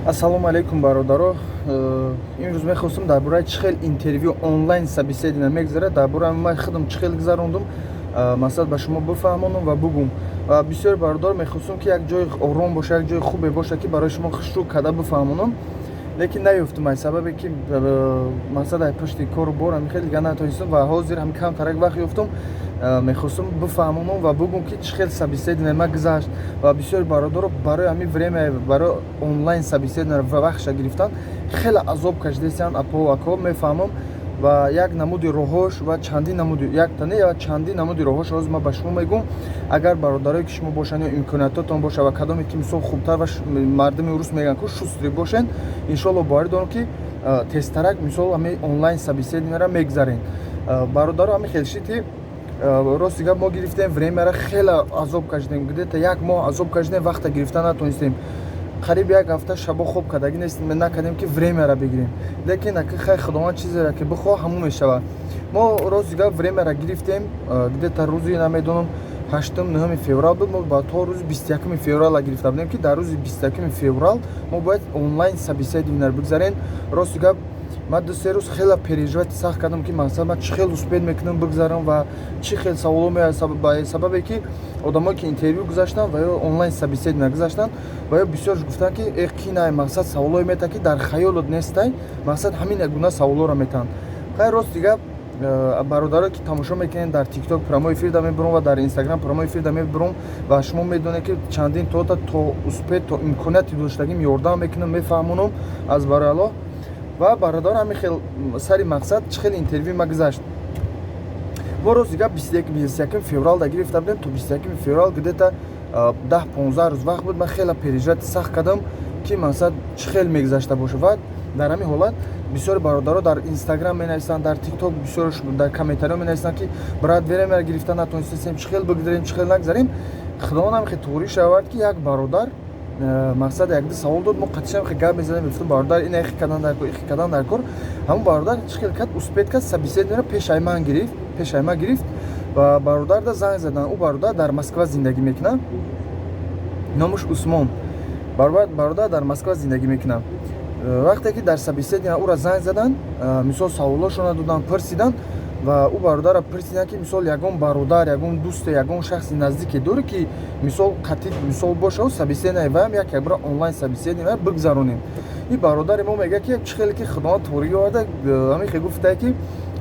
Ассалому алайкум, бародаро. Имрӯз мехостам дар бораи чӣ хел интервью, онлайн собеседование мегузарад, дар бораи ман худам чӣ хел гузарондум, масалан, ба шумо бифаҳмонам ва бугум. Ва бисёри бародаро мехостум, ки як ҷои ором боша, як ҷои хубе боша, ки барои шумо хушрӯ карда бифаҳмонам, лекин наёфтум, аз сабабе ки масалан, дар пушти кору бор ҳами хеле дига натонистам. Ва ҳозир ҳами камтарак вақт ёфтум, мехостум бифаҳмонам ва бугум, ки чӣ хел собеседование ма гузашт. Ва бисёри бародаро барои ҳамин время, барои онлайн собеседование ва вақтша гирифтан хеле азоб кашидастанд, апо, ако, мефаҳмам. Ва як намуди роҳош ва чандин намуди, якта не, ва чандин намуди роҳош ҳозир ман ба шумо мегӯм. Агар бародарое ки шумо бошанд ё имкониятотон боша ва кадоме ки, мисол, хубтар ва мардуми рус мегӯянд ку, шустрый бошен, иншоалло, боварӣ дорам, ки тезтарак, мисол, ҳамин онлайн собеседование ра мегузарен. Бародаро, ҳамин хел шити, рости гап, мо гирифтем время ра, хеле азоб кашидем, где-то як моҳ азоб кашидем, вақта гирифта натонистем. Қариб як ҳафта шабо хоб кардагӣ нест накардем, ки время ра бигирем. Лекин аки хай, Худованд чизеро ки бихоҳ, ҳамун мешавад. Мо, рости гап, время ра гирифтем, где-то рӯзи, намедонам, 8, 9 феврал буд. Мо ба то рӯзи 21 феврала гирифта будем, ки дар рӯзи 21 феврал мо бояд онлайн собеседование бигзарем. Рости гап, ман 2-3 рӯз хеле переживать сахт кардам, ки масалан, ман чӣ хел успеть мекунам бигзарам ва чӣ хел саволо меояд, ба сабабе ки одамое ки интервю гузаштанд ва ё онлайн собеседование гузаштанд, ва ё бисёрш гуфтанд, ки э, кинай, мақсад, саволое метаҳад, ки дар хаёлот нестай, мақсад, ҳамин гуна саволоро метаҳанд. Хайр, рости гап, бародарое ки тамошо мекунед, дар ТикТок прямой эфир да мебурам ва дар Инстаграм прямой эфир да мебурам ва шумо медонед, ки чандин тота то успеть, то имконияти доштагим ёрдам мекунам, мефаҳмонам, аз барои Аллоҳ. Ва бародар, ҳамин хел сари мақсад, чӣ хел интервю ма гузашт. Мо, рости гап, 21 феврал да гирифта будем, то 21 феврал где-то 10-15 рӯз вақт буд. Ман хеле переживать сахт кардам, ки мақсад, чӣ хел мегузашта бошад. Ва дар ҳамин ҳолат бисёри бародаро дар Инстаграм менависанд, дар ТикТок бисёрш дар комментариҳо менависанд, ки брат, время гирифта натонистем, чӣ хел бигзарем, чӣ хел нагзарем. Худованд ҳам хел туғрӣ шавад, ки як бародар, мақсад, якду савол дод. Мо қатишам хел гап мезадем, мегуфтем: «Бародар, ина ихи кардан дар кор, ихи кардан дар кор». Ҳамон бародар чӣ хел кард, успеть кард, собеседование ро пешаи ман гирифт, пешаи ман гирифт ва бародарда занг задан. Ӯ бародар дар Москва зиндагӣ мекунад, номаш Усмон. Бародар дар Москва зиндагӣ мекунад. Вақте ки дар собеседование ӯра занг задан, мисол, саволошона додан, пурсидан ва ӯ бародарро пурсиданд, ки, мисол, ягон бародар, ягон дӯсте, ягон шахси наздике дорӣ, ки, мисол, қатъи, мисол, бошаву собеседование ваям як якбора онлайн собеседование бигзаронем. Ин бародари мо мегӯяд, ки чӣ хеле ки Худованд торигӣ оварда, ҳамин хел гуфтае, ки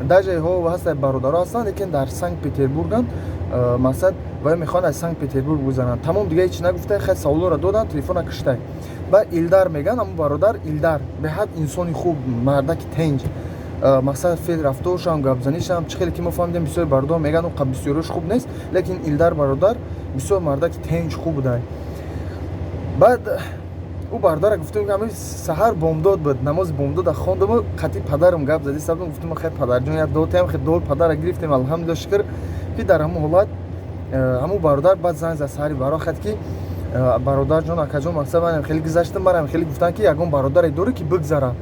даже ҳо ҳаста, бародаро ҳастанд, лекин дар Санкт Петербурганд, мақсад, вая мехоҳанд аз Санкт Петербург гузаранд. Тамом, дига ҳеч нагуфта. Хай, саволоро доданд, телефона киштай. Баъд Илдар мегӯянд, ҳамон бародар Илдар беҳад инсони хуб, мардаки тенҷ, мақсад, феъл, рафторшам, гапзанишам, чӣ хеле ки мо фаҳмидем, бисёри бародар мегӯянд, ӯ бисёриш хуб нест, лекин Илдар бародар бисёр мардаки тенҷ, хуб будай. Баъд ӯ бародара гуфтем, ҳами саҳар бомдод буд, намози бомдода хондаму қатъи падарам гап зади сабдам. Гуфтем: «Хай, падарҷон, як дуотаям». Хе дуои падара гирифтем, алҳамдулилла, шукр, ки дар ҳамон ҳолат ҳамон бародар баъд занг зад саҳари барохад, ки бародарҷон, акаҷон, мақсад, манам хеле гузаштам, марам хеле гуфтанд, ки ягон бародаре дорӣ, ки бигзара.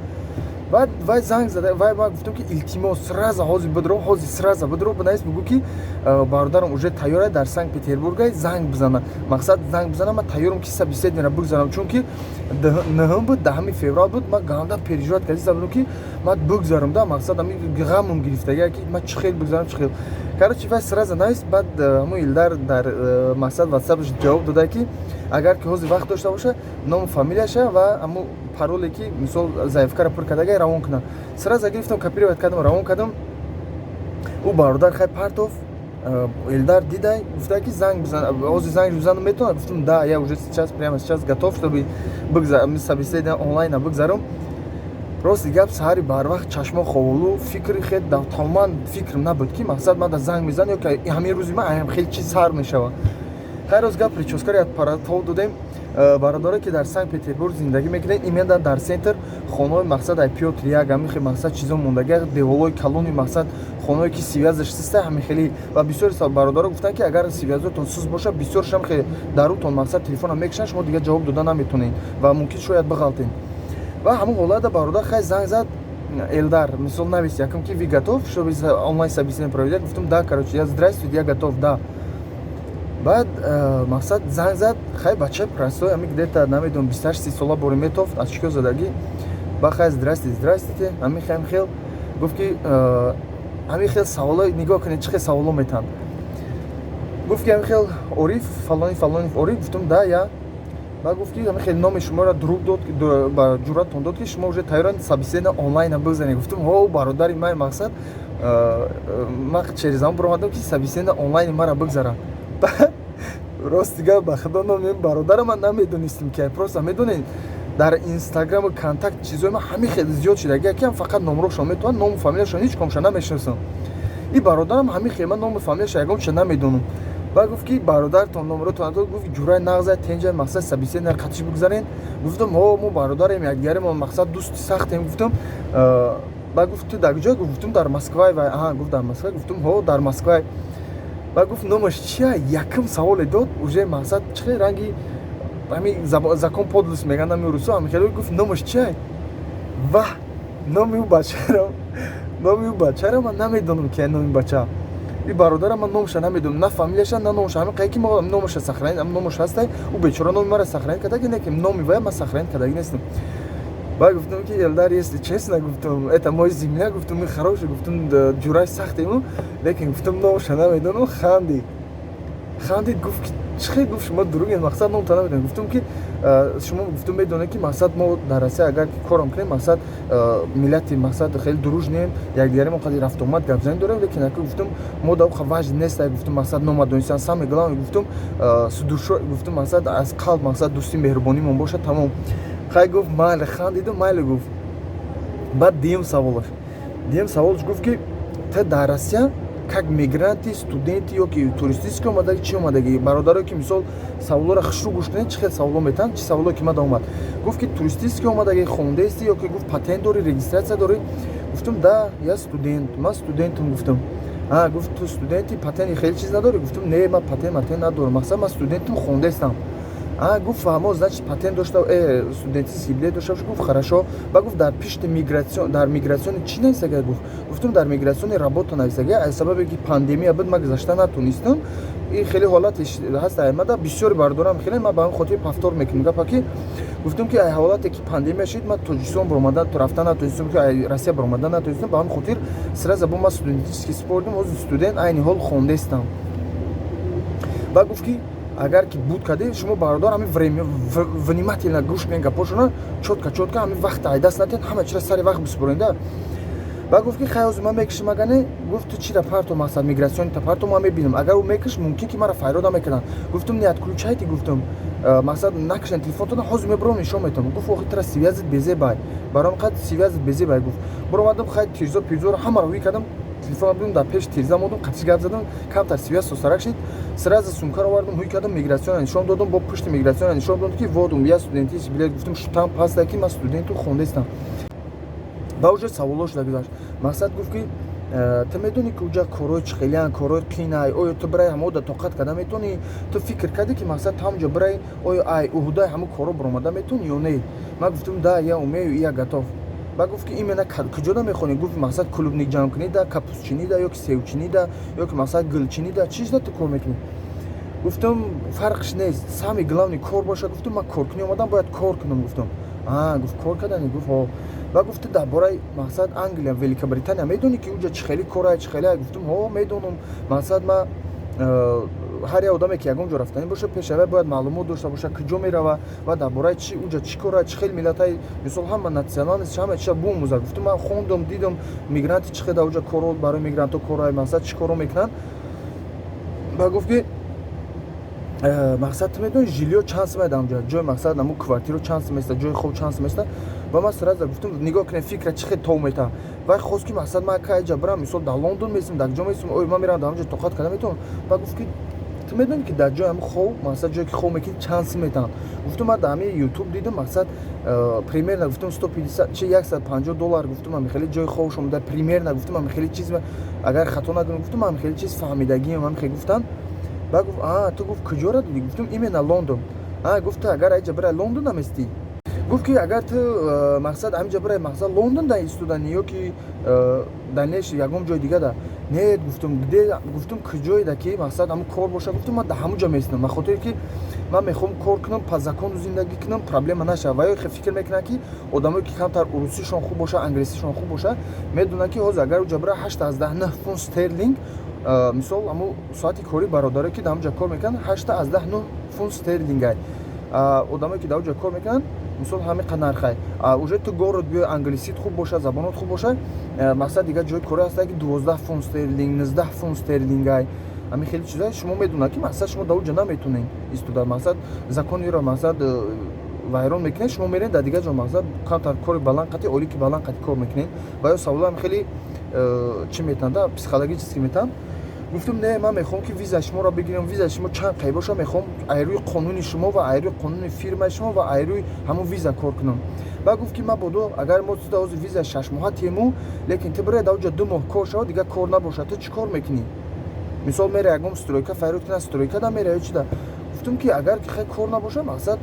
Баъд вай занг зада, вай ма гуфтам, ки илтимос, сразу ҳозир бидро, ҳозир сразу бидро, бинавис, бигӯ, ки бародарам уже тайёра, дар Санкт Петербурга, занг бизана, мақсад, занг бизана, ман тайёрам, ки собеседование бигзарам. Чунки 9 буд, 10 феврал буд, ман ганда переживать кардиста будам, ки ман бигзарам да, мақсад, ами ғамм гирифтага, ки ман чӣ хел бигзарам, чӣ хел. Короче, вай сразу навис. Баъд ҳамун Илдар дар, мақсад, Ватсапш ҷавоб дода, ки агар ки ҳозир вақт дошта боша, ному фамилияша ва ҳамун пароле ки, мисол, заявка ра пур кардага, равон кунам. Сразу гирифтам, копировать кардам, равон кардам. Ӯ бародар хай партов. Элдар дидай, гуфта, ки занг бизан, ҳозир занг бизанам, метавонад? Гуфтам: «Да, я уже сейчас, прямо сейчас готов, чтобы собеседование онлайна бигзарам». Рости гап, саҳари барвақт чашмо ховолу, фикри хел тамоман фикрам набуд, ки, мақсад, ман да занг мезан ё ки ҳамин рӯзи ман ҳам хел чиз сар мешавад. Хайр, рост гап, причёска ро як паратов додем. Бародаре ки дар Санкт Петербург зиндагӣ мекунед, именно дар центр хонаҳои, мақсад, ай Пётр як ҳамин хел, мақсад, чизо мондага, деволҳои калони, мақсад, хонаҳое ки связь аш суста, ҳамин хеле. Ва бисёри бародаро гуфтанд, ки агар связь отон суст бошад, бисёршам хеле дарутон, мақсад, телефона мекушанд, шумо дигар ҷавоб дода наметонед ва мумкин шояд бағалтед. Ва ҳамон ҳолата бародар хай занг зад Элдар, мисол, навис якум, ки вы готов, чтобы онлайн собеседование проведать? Гуфтам: «Да». Короче, я: «Здравствуйте, я готов, да». Баъд мақсад занг зад. Хай, бача простой, ами где-то, намедонам, 28-30 сола бори метофт, аз чико задагӣ. Ба хай, здрасте, здрастите, ами хем хел гуфт, ки ҳамин хел саволо, нигоҳ кунед, чӣ хел саволо метаҳанд. Гуфт, ки ҳамин хел Ориф фалони, фалони Ориф? Гуфтум: «Да, я». Баъд гуфт, ки ҳамин хел номи шуморо друг дод, ба ҷуръатон дод, ки шумо уже тайёранд собеседование онлайна бигзаред. Гуфтум: «Ҳо, бародари ман». Мақсад, ман через ҳамон баромадам, ки собеседование онлайни мара бигзарам. Рости гап, ба худо, номи бародарам ман намедонистем, ки просто медонед, дар Инстаграму Контакт чизои ман ҳамин хел зиёд шуда, якам фақат номрошон метавонад, ному фамилияшон ҳеҷ комша намешиносам. И бародарам ҳамин хел, ман ному фамилияша ягонча намедонам. Баъд гуфт, ки бародаратон номротон дод, гуфт, ҷурай нағза, тенҷа, мақсад, собеседование қатиш бигзарен. Гуфтам: «Ҳо, мо бародарем якдигарем, мақсад, дӯсти сахтем», гуфтам. Баъд гуфт: «Ту дар куҷо?» Гуфтум: «Дар Москвай». Ва аҳа, гуфт: «Дар Москва?» Гуфтум: «Ҳо, дар Москвай». Баъд гуфт: «Номаш чия?» Якум саволе дод уже, мақсад, чӣ хел ранги ҳами закон подлости мегӯянд ҳами русо, ҳами хеле. Гуфт: «Номаш чия?» Ваҳ, номи ӯ бачаро ман намедонам, ки номи бача и бародарам, ман номаша намедонам, на фамилияша, на номаша. Ҳамин қай ки мо номаша сохранить, номаш ҳастай. Ӯ бечора номи мара сохранить кардаги, не ки номи вая ман сохранить кардаги нестам. Баъд гуфтам, ки Элдар, если честно, гуфтам, это мой земляк, гуфтам, мы хороший, гуфтам, ҷурай сахтему, лекин, гуфтам, номаша намедонам. Хандид, хандид, гуфт, ки чӣ хел, гуфт, шумо дуругед, мақсад, номта намедонед. Гуфтам, ки шумо, гуфтам, медонед, ки мақсад, мо дар Россия агар корам кунем, мақсад, миллати, мақсад, хеле дружный ем, якдигаремо қадри рафтуомад, гапзанӣ дорем, лекин ака, гуфтам, мо да уха важный нест, гуфтам, мақсад, нома донистан. Самое главное, гуфтам, с душой, гуфтам, мақсад, аз қалб, мақсад, дӯстӣ, меҳрубонимон бошад, тамом. Хай, гуфт, майли, хандиду майли гуфт. Баъд дуюм саволаш гуфт, ки ту дар Россия как мигранти, студенти ё ки туристически омадаги, чӣ омадаги? Бародаро, ки мисол саволоро хушрӯ гӯш кунед, чӣ хел саволо метаҳанд, чӣ саволо ки мада омад. Гуфт, ки туристически омадаги, хондаисти ё ки, гуфт, патент дорӣ, регистрация дорӣ? Гуфтум: «Да, я студент, ман студентам», гуфтам. А, гуфт, ту студенти, патенти, хеле чиз надорӣ? Гуфтум: «Не, ман патент матент надорам, мақсад, ман студентам, хондаистам». А, гуфт, фаҳмо, значит, патент дошта, студентический билет дошта бош. Гуфт: «Хорошо». Ба гуфт, дар пишти миграцион, дар миграциони чӣ нависага? Гуфт. Гуфтум: «Дар миграциони работа нависага, аз сабабе ки пандемия буд, ман гузашта натонистам». И хеле ҳолати ҳаст аймада, бисёри бардорам хеле, ман ба ҳамин хотир повтор мекунам гапа, ки гуфтум, ки ай ҳолате ки пандемия шид, ман Тоҷикистон баромада рафта натонистам, ки ай Россия баромада натонистам. Ба ҳамин хотир сразу бо ман студентический супордим, ҳозир студент, айни ҳол хондаистам. Ба гуфт, ки агар ки буд кардӣ, шумо, бародар, ҳамин время внимательно гӯш кунед гапошона, чётко, чётко, ҳамин вақта айдаст натиҳед, ҳама чира сари вақт бисупоренда. Ба гуфт, ки хай, ҳозир ман мекишам, ага не, гуфт, ту чира парто, мақсад, миграционита парто, ман мебинам, агар ӯ мекиш, мумкин ки мара файрода мекарданд. Гуфтум: «Не отключайте», гуфтум, мақсад, накишен телефонтона, ҳозир мебурам, нишон метавам. Гуфт: «Охи, тара связит безебай, баром қад связит безебай», гуфт. Буромадам, хай, тирзо пирзоро ҳамаро ҳуй кардам, телефон будем, дар пеши тирза мондум, қатиш гап задам, камтар связь сосарак шид. Сразу сумкаро овардам, ҳуй кардам, миграционро нишон додам, бо пушти миграционро нишон додам, ки вот я студентический билет, гуфтум, штамп ҳаста, ки ман студенту хондаистам. Ба уже саволо шуда гузашт. Мақсад, гуфт, ки ту медонӣ, ки уҷа корҳои чӣ хелиян, корҳои қинай, оё ту бирай ҳамода тоқат карда метавонӣ? Ту фикр кардӣ, ки мақсад, ҳамҷо бирай, оё ай уҳдаи ҳамун корҳо баромада метавонӣ ё не? Ман гуфтум: «Да, я умею, я готов». Ба гуфт, ки именно куҷода мехонӣ? Гуфт, мақсад, клубник ҷамъкунида, капустчинида ё ки севчинида, ё ки, мақсад, гулчинида, чизда ту кор мекунӣ? Гуфтам: «Фарқш нест, самый главный кор боша», гуфтум, «ман коркунӣ омадам, бояд кор кунам», гуфтум. А, гуфт, кор кардани? Гуфт: «Ҳо». Ба гуфт: «Ту дар бораи, мақсад, Англия, Великобритания медонӣ, ки уҷа чӣ хели кора, чӣ хеле?» Гуфтум: «Ҳо, медонам». Мақсад, ма ҳар як одаме, ки ягон ҷо рафтанӣ боша, пешавай бояд маълумот дошта боша, куҷо мерава ва дар бораи чи, уҷа чӣ кора, чӣ хел миллатай, мисол, ҳама национальность, ҳама чиза биомӯзад. Гуфтум: «Ман хондум, дидам, мигранти чӣ хел дар уҷа коро, барои мигрантҳо корҳои, мақсад, чӣ коро мекунанд». Ба гуфт, ки мақсад, ту медонӣ, жильё чанд сум дар онҷо, ҷои, мақсад, наму квартиро чанд сум места, ҷои хоб чанд сум места? Ва ман сразу гуфтум: нигоҳ кунед, фикра чӣ хел тов метаҳам. Вай хост, ки, мақсад, ман кайҷа бирам, мисол, дар Лондон месим, дар ҷо месим, ой, ман мерам, дар онҷо тоқат карда метавонам? Ба гуфт, ки ту медонӣ, ки дар ҷои ҳамн хоб, мақсад, ҷое ки хоб мекунӣ, чанд сум метаҳанд? Гуфтум: «Ман дар ҳамин Ютуб дидам, мақсад, примерно, гуфтум, 150 чи 150 доллар, гуфтум, ҳами хеле ҷои хобшон да примерно, гуфтум, ҳами хеле чиз, агар хато накунам, гуфтум, ҳами хеле чиз фаҳмидагиам, ҳами хеле гуфтанд». Баъд гуфт: «А, ту, гуфт, куҷоро дидӣ?» Гуфтум: «Именно Лондон». А, гуфт, ту агар айҷа бирай, Лондон наместӣ? Гуфт, ки агар ту, мақсад, ҳаминҷа бирай, мақсад, Лондон да истодани ё ки дальнейший ягон ҷои дига да Не, гуфтум, где, гуфтум, куҷоеда ки мақсад ҳамун кор боша, гуфтум, ман дар ҳамун ҷо местам, ба хотире ки ман мехоҳам кор кунам, по закону зиндагӣ кунам, проблема нашавад. Ва ё фикр мекунанд, ки одамое ки камтар урусишон хуб боша, англисишон хуб боша, медонанд, ки ҳозир агар уҷа бира, 8,9 фунт стерлинг, мисол, ҳамун соати кори бародаре ки дар ҳамун ҷо кор мекунанд, 8,9 фунт стерлингай. Одамое ки дар уҷа кор мекунанд, мисол, ҳамин қа нархай. Уже ту город биёй, англисит хуб боша, забонот хуб боша, мақсад, дигар ҷои корӣ ҳаста, ки 12 фунт стерлинг, 19 фунт стерлингай. Ҳамин хеле чизае шумо медонад, ки мақсад, шумо дар уҷа наметонед истода, мақсад, закониро, мақсад, вайрон мекунед, шумо меред дар дигар ҷо, мақсад, камтар кори баланд қати, олики баланд қати кор мекунед. Ва ё саволам хеле чӣ метаванд да, психологически метаванд. Гуфтум: не, ман мехоҳам, ки визаи шуморо бигирам, визаи шумо чанд қай боша, мехоҳам айрӯи қонуни шумо ва айрӯи қонуни фирмаи шумо ва айрӯи ҳамун виза кор кунам. Баъд гуфт, ки мабодо агар мо туда ҳозир визаи 6 моҳа тиему, лекин ту биред, дар 2 моҳ кор шава, дигар кор набошад, ту чӣ кор мекунӣ? Мисол, мера ягон стройка файрод кунад, стройка да мера ё чи да? Гуфтум, ки агар ки хай кор набоша, мақсад,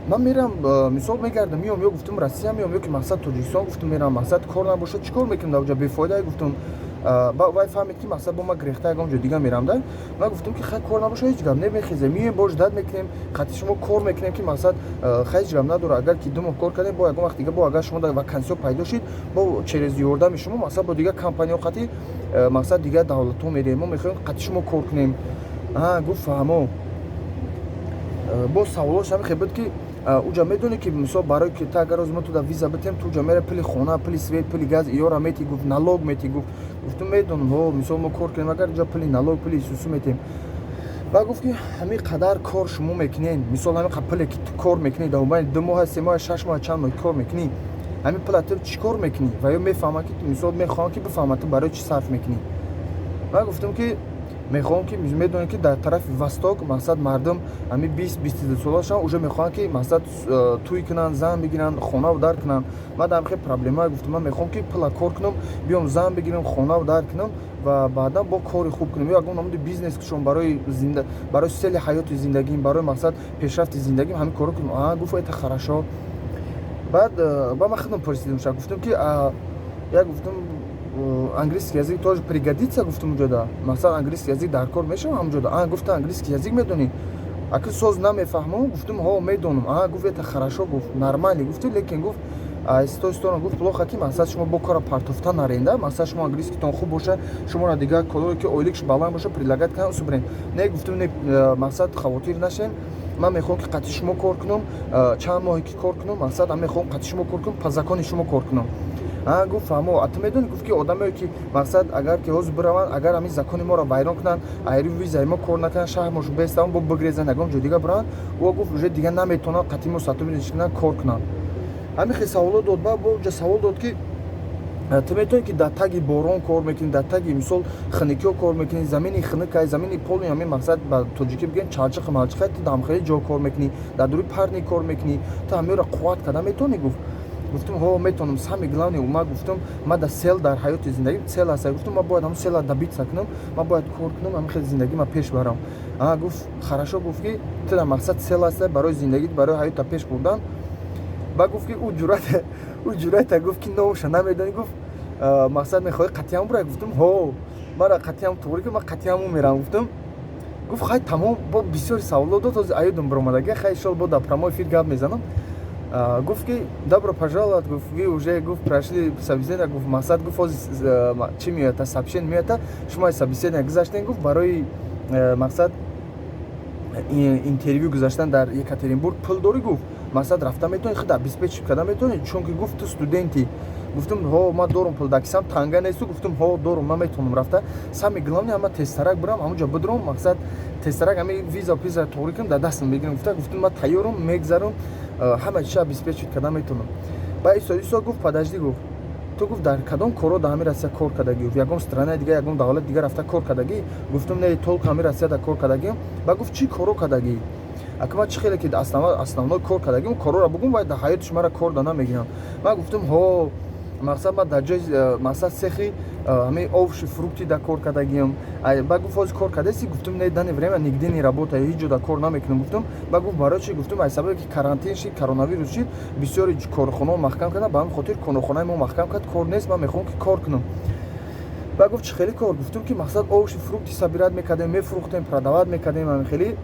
ман мерам, мисол, мегардам, меом, ё, гуфтум, Россия меом, ё ки, мақсад, Тоҷикистон, гуфтум, мерам. Мақсад, кор набошад, чӣ кор мекунам дар уҷа бефоида? Гуфтум. Вай фаҳмид, ки, мақсад, бо ма грехта ягон ҷо дига мерам да. Ман гуфтум, ки хай, кор набоша, ҳеҷ гап не, мехезем, меоем, бо ждать мекунем, қати шумо кор мекунем, ки, мақсад, хай, ҳеҷ гап надора. Агар ки 2 моҳ кор кардем, бо ягон вақт дига, бо агар шумо дар вакансиҳо пайдо шид, бо через ёрдами шумо, мақсад, бо дигар компаниҳо қати, мақсад, дигар давлатҳо мерем, мо мехоҳем қати шумо кор кунем. Гуфт: фаҳмо. Боз саволош ҳамин хел буд, ки уҷа медонӣ, ки, мисол, барои ки та агар мо туда виза битем, ту уҷа мера, пули хона, пули свет, пули газ иёра мети, гуфт, налог мети, гуфт. Гуфтум: медонам, ҳо, мисол, мо кор кунем, агар уҷа пули налог, пули исусу метем. Ва гуфт, ки ҳамин қадар кор шумо мекунед, мисол, ҳамин қадар пуле ки ту кор мекунӣ, дар мобайни 2 моҳа, 3 моҳа, 6 моҳа, чанд моҳ кор мекунӣ, ҳамин пула ту чӣ кор мекунӣ? Ва ё мефаҳмад, ки, мисол, мехоҳам, ки бифаҳмад, ту барои чӣ сарф мекунӣ. Ман гуфтам, ки мехоҳам, ки медонем, ки дар тарафи восток, мақсад, мардум ҳамин 20-22 солашон уже мехоҳанд, ки, мақсад, тӯй кунанд, зан бигиранд, хонаву дар кунанд. Ман дар хел проблема, гуфтам, ман мехоҳам, ки пула кор кунам, биём, зан бигирам, хонаву дар кунам ва баъдан бо кори хуб кунам ё ягон намуди бизнес кушом, барои цели ҳаёти зиндагим, барои, мақсад, пешрафти зиндагим ҳамин корро кунам. А гуфт: это хорошо. Баъд ба ман худам пурсидам ша, гуфтам, ки як, гуфтам, английский язык тоже пригодится, гуфтам, уҷода, мақсад, английский язык дар кор мешава ҳамуҷода. А гуфта: английский язык медонӣ? Аки соз намефаҳмам. Гуфтам: ҳо, медонам. А гуфт: это хорошо, гуфт, нормально, гуфту, лекин, гуфт, с той стороны, гуфт, плохо, ки, мақсад, шумо бо кора партофта наренда, мақсад, шумо английскитон хуб боша, шуморо дигар корое ки ойликш баланд боша, предлагать кунам, усубрен. Не, гуфтум, не, мақсад, хавотир нашен, ман мехоҳам, ки қати шумо кор кунам, чанд моҳе ки кор кунам, мақсад, ман мехоҳам қати шумо кор кунам, по закони шумо кор кунам. А гуфт: фаҳмо. А ту медонӣ, гуфт, ки одамое ки, мақсад, агар ки ҳозир бираванд, агар ҳамин закони моро вайрон кунанд, айри визаи мо кор накунанд, шаҳрмошон беставон, бо бигрезанд, ягон ҷо дига бираванд, ӯ, гуфт, уже дига наметавонанд қати мо сотрудничать кунанд, кор кунанд. Ҳамин хел саволо дод. Ба бо ҷа савол дод, ки ту метавонӣ, ки дар таги борон кор мекунӣ, дар таги, мисол, хунукиҳо кор мекунӣ, замини хунукай, замини поли, ҳамин, мақсад, ба тоҷикӣ бигӯем, чалчиқи малчиқай, ту дамхели ҷо кор мекунӣ, дар дури парник кор мекунӣ, ту ҳамеро қувват карда метавонӣ? Гуфт. Гуфтум: ҳо, метавонам. Самый главный, ма гуфтум, ма да цель дар ҳаёти зиндагӣ цель ҳаста, гуфтум, ма бояд ҳамун цела добиться кунам, ма бояд кор кунам, ҳамин хел зиндагӣ ма пеш барам. А гуфт: хорошо. Гуфт, ки ту дар мақсад цель ҳаста барои зиндагӣ, барои ҳаёта пеш бурдан. Ба гуфт, ки ӯ ҷуръата, гуфт, ки номаша намедонӣ, гуфт, мақсад, мехоҳӣ қатъиан бурай? Гуфтум: ҳо, мара қатъиан туғри ки ман қатъиан мерам, гуфтум. Гуфт: хай, тамом. Бо бисёри саволо дод, ҳозир аюдум биромадаги, хай, иншолло, бо дар прямой эфир гап мезанам. Гуфт, ки добро пожаловать, гуфт, вы уже, гуфт, прошли собеседование, гуфт, мақсад, гуфт, ҳозир чӣ меоята, сообщение меоята, шумо собеседование гузаштем, гуфт, барои, мақсад, интервю гузаштан дар Екатеринбург пул дорӣ, гуфт, мақсад, рафта метавонӣ, худ обеспечить карда метавонӣ, чунки, гуфт, ту студентӣ. Гуфтум: ҳо, ман дорум пул, дар кисам танга несту. Гуфтум: ҳо, дорум, ман метавонам рафта. Самый главный, ама тезтарак бирам, ҳамунҷо бидурам, мақсад, тезтарак ҳами виза пиза тоғрӣ кунам, дар дастам бигирам, гуфта. Гуфтум: ман тайёрам, мегзарам, ҳама чиша обеспечить карда метавонам. Ба исо исо гуфт: подожди, гуфт, ту, гуфт, дар кадом корҳо дар ҳамин Россия кор кардагӣ? Гуфт, ягон странаи дига, ягон давлати дига рафта кор кардагӣ? Гуфтум: не, только ҳамин Россияда кор кардагиам. Ба гуфт: чӣ корҳо кардагӣ? Ака, ман чӣ хеле ки основной кор кардагим, корҳоро бугум, вай дар ҳаёти шумара кор да намегирам. Ман гуфтум: ҳо, мақсад, ман дар ҷои, мақсад, цехи ҳамин овощи, фрукты да кор кардагиам. Ба гуфт: ҳозир кор кардаси? Гуфтум: не, данный время нигде не работаю, ҳеҷ ҷо да кор намекунам, гуфтум. Ба гуфт: барои чӣ? Гуфтум: аз сабабе ки карантин шид, коронавирус шид, бисёри корхонаҳо маҳкам карданд, ба ҳамин хотир корхонаи мо маҳкам кард, кор нест, ман мехоҳам, ки кор кунам. Ва гуфт: «Чӣ хеле кор?» Гуфтум, ки мақсад, овощи, фрукты собирать мекардем, мефурӯхтем, продавать мекардем, ҳамин хеле.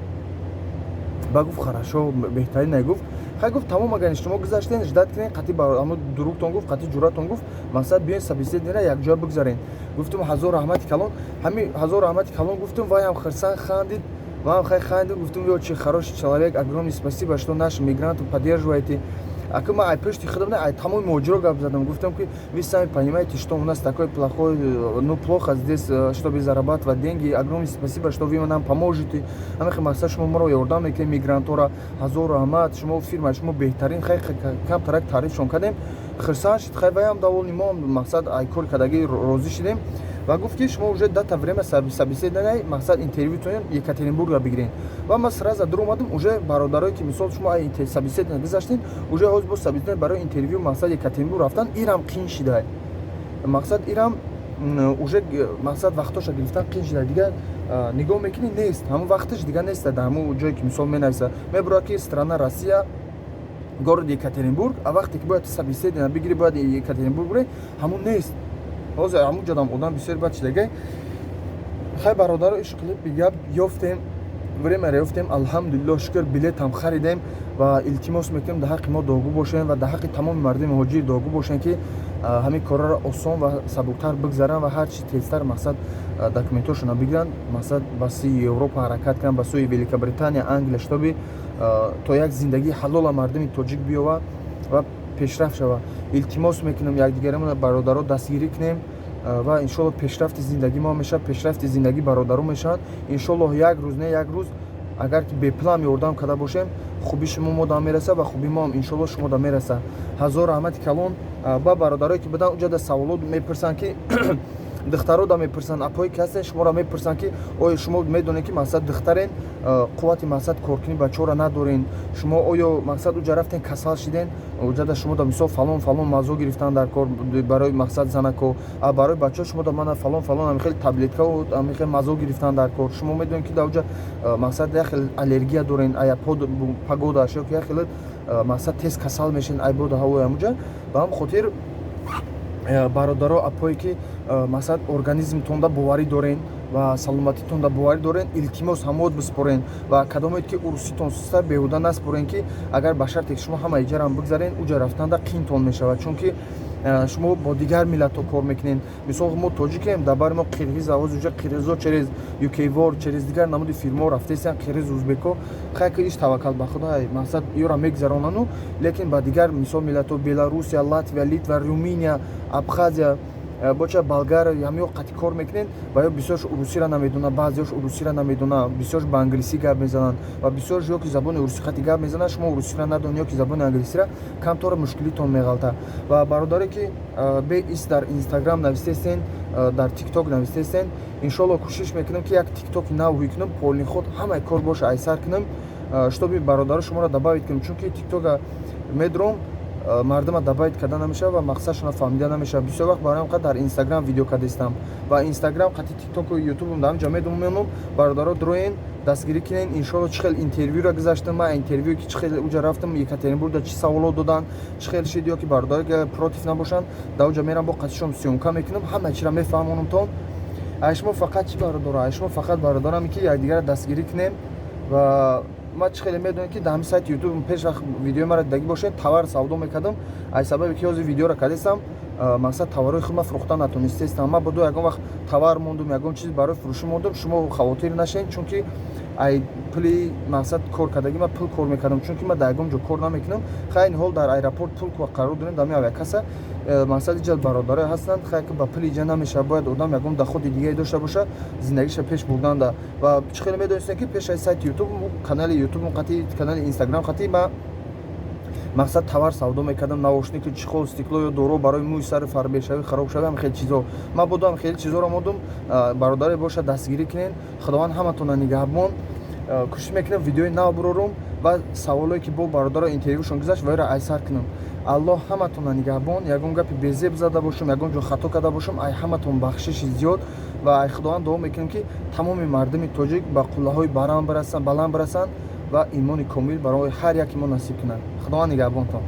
Ба гуфт: «Хорошо, беҳтарин», гуфт. Хай, гуфт, тамом, агар шумо гузаштен, ждать кунен, қати амо друг тон, гуфт, қати ҷуратон, гуфт, мақсад, биёен, собеседование ра якҷоя бигзарен. Гуфтум: «Ҳазор раҳмати калон». Ҳами ҳазор раҳмати калон гуфтум, вайам хирсан хандид, ваам хай хандид. Гуфтум: «Ё чи хороший человек, огромный спасибо, что наш мигрантов поддерживаете». Ака, ман ай пушти худам не, ай тамоми муҳоҷиро гап задам. Гуфтам, ки вы сами понимаете, что у нас такой плохой, ну, плохо здесь, чтобы зарабатывать деньги. Огромное спасибо, что вы нам поможете. Ҳамихи мақсад, шумо моро ёрдам мекунед, мигрантора, ҳазор раҳмат, шумо, фирма шумо беҳтарин. Хай, камтарак таърифшон кардем, хирсан шид. Хай, ваям довольный, мо мақсад, ай кори кардагӣ розӣ шидем. Ва гуфт, ки шумо уже дата, время собеседования, мақсад, интервютон Екатеринбургра бигирен. Ва ман сразу дур омадам. Уже бародарое, ки мисол шумо собеседование гузаштен, уже ҳозир бо собеседование барои интервю, мақсад, Екатеринбург рафтан, ирам қин шида. Мақсад, ирам уже, мақсад, вақтоша гирифтан қин шида. Дигар нигоҳ мекунӣ, нест, ҳамон вақташ дигар нест. Дар ҳамон ҷое, ки мисол менависа, мебурад, ки страна Россия, город Екатеринбург, а вақте ки бояд собеседование бигирӣ, бояд Екатеринбург бурӣ, ҳамон нест. Ҳозир ҳамун ҷодам одам бисёр бад шидагай. Хай, бародаро, ишқилиб, бигап ёфтем, время ёфтем, алҳамдулилло, шукр, билетам харидем. Ва илтимос мекунем, дар ҳаққи мо дуогӯ бошем ва дар ҳаққи тамоми мардуми муҳоҷир дуогӯ бошем, ки ҳамин корҳоро осон ва сабуктар бигзаранд ва ҳарчи тезтар, мақсад, документҳошонро бигиранд, мақсад, ба сӯи Европа ҳаракат кунанд, ба сӯи Великобритания, Англия, чтобы то як зиндагии ҳалола мардуми тоҷик биёва ва пешрафт шава. Илтимос мекунам, якдигарамон, бародаро, дастгирӣ кунем ва иншолло пешрафти зиндагӣ мо мешавад, пешрафти зиндагӣ бародаро мешавад. Иншоллоҳ, як рӯз не, як рӯз, агар ки бепулам ёрдам карда бошем, хуби шумо мо да мераса ва хуби моам иншолло шумо да мераса. Ҳазор раҳмати калон. Ба бародарое, ки будан уҷада, саволот мепурсанд, ки духтаро да мепурсанд, апое ки ҳастен, шуморо мепурсанд, ки оё шумо медонед, ки, мақсад, духтарен, қуввати, мақсад, коркунӣ бачаҳоро надорен, шумо оё, мақсад, уҷа рафтен, касал шиден, уҷада шумо да мисол фалон фалон мазо гирифтан дар кор барои, мақсад, занако, а барои бачаҳо шумо да мана фалон фалон ами хел таблеткау, ами хел мазо гирифтан дар кор. Шумо медонед, ки дар уҷа, мақсад, як хел аллергия дорен, ая погода ш ё ки як хел, мақсад, тез касал мешен ай боду ҳавои ҳамуҷа. Ба ҳам хотир, бародаро, апое ки, мақсад, организмтонда боварӣ дорен ва саломатитонда боварӣ дорен, илтимос, ҳамод биспорен. Ва кадомед, ки уруситон суста, беҳуда наспорен, ки агар ба шарте ки шумо ҳама иҷарам бигзарен, уҷа рафтанда қинтон мешавад, чунки шумо бо дигар миллатҳо кор мекунед. Мисол, мо тоҷикем, дар бари мо қирғиз, авози уҷа қирғизо через UK Work, через дигар намуди фирмао рафтесиян, қирғиз, узбеко. Хай, ки иш таваккал ба худо, мақсад, ёра мегзаронану, лекин ба дигар, мисол, миллатҳо: Беларусия, Латвия, Литва, Руминия, Абхазия, боча болгар, ҳамиё қати кор мекунед. Ва ё бисёрш урусиро намедонад, баъзеош урусиро намедонад, бисёрш ба англисӣ гап мезананд ва бисёрш ё ки забони урусӣ қати гап мезананд, шумо урусиро надонед ё ки забони англисиро, камтора мушкилитон меғалта. Ва бародаре, ки беист дар Инстаграм навистестен, дар Тикток навистестен, иншоалло, кӯшиш мекунам, ки як Тиктоки нав ҳуй кунам, полный ход ҳамаи кор боша, айсар кунам, чтобы бародаро шуморо добавить кунам, чунки Тиктока медром, мардума добавить карда намешавад ва мақсадшона фаҳмида намешавад бисёр вақт. Барои ҳам дар Инстаграм видео кардастам ва Инстаграм қати Тиктоку Ютубум дар ҳамҷо медумонам. Бародаро, дроен, дастгирӣ кунен. Иншоалло, чӣ хел интервюро гузаштам ман, интервю ки чӣ хел уҷа рафтам, Екатеринбургда чӣ саволот доданд, чӣ хел шид, ё ки бародаро против набошанд, дар уҷа мерам, бо қатишон съёмка мекунам, ҳама чиро мефаҳмонамтон. Ай шумо фақат чӣ, бародаро? Ай шумо фақат, бародарам, ки якдигарро дастгирӣ кунем. Ва ман чӣ хеле медонем, ки дар ҳамин сайти Ютуб пеш вақт видеои маро дидагӣ бошед, товар савдо мекардам. Аз сабабе ки ҳозир видеоро кардастам, мақсад, товарҳои худ ман фурӯхта натонистестам. Ман бодо ягон вақт товар мондум, ягон чиз барои фурӯшӣ мондум, шумо хавотир нашед, чунки ай пули, мақсад, кор кардагӣ ман пул кор мекардам, чунки ман дар ягон ҷо кор намекунам. Хай, ҳол дар аэропорт пул қарор дорем, дар авиакасса. Мақсад, иҷа бародарое ҳастанд. Хай, ки ба пули иҷа намешавад, бояд одам ягон доходи дигаре дошта боша зиндагиша пеш бурданда. Ва чӣ хеле медонистем, ки пеш аз сайти Ютуб, канали Ютуб қати канали Инстаграм қати ма, мақсад, товар савдо мекардам: наушники, чехол, стекло ё доро барои мӯи сари фарбешавӣ, харобшавӣ, ҳам хеле чизо. Ман бодам хеле чизоро модум. Бародаре боша, дастгирӣ кунен. Худованд ҳаматона нигаҳбон. Кӯшиш мекунам, видеои нав бурорум ва саволое, ки бо бародаро интервюшон гузашт, ваёро айсар кунам. Аллоҳ ҳаматона нигаҳбон. Ягон гапи безеб зада бошум, ягон ҷо хато карда бошум, ай ҳаматон бахшиши зиёд. Ва ай Худованд дуо мекунем, ки тамоми мардуми тоҷик ба қуллаҳои баланд бирасанд ва имони комил барои ҳар яке мо насиб кунад. Худованд нигаҳбонтон.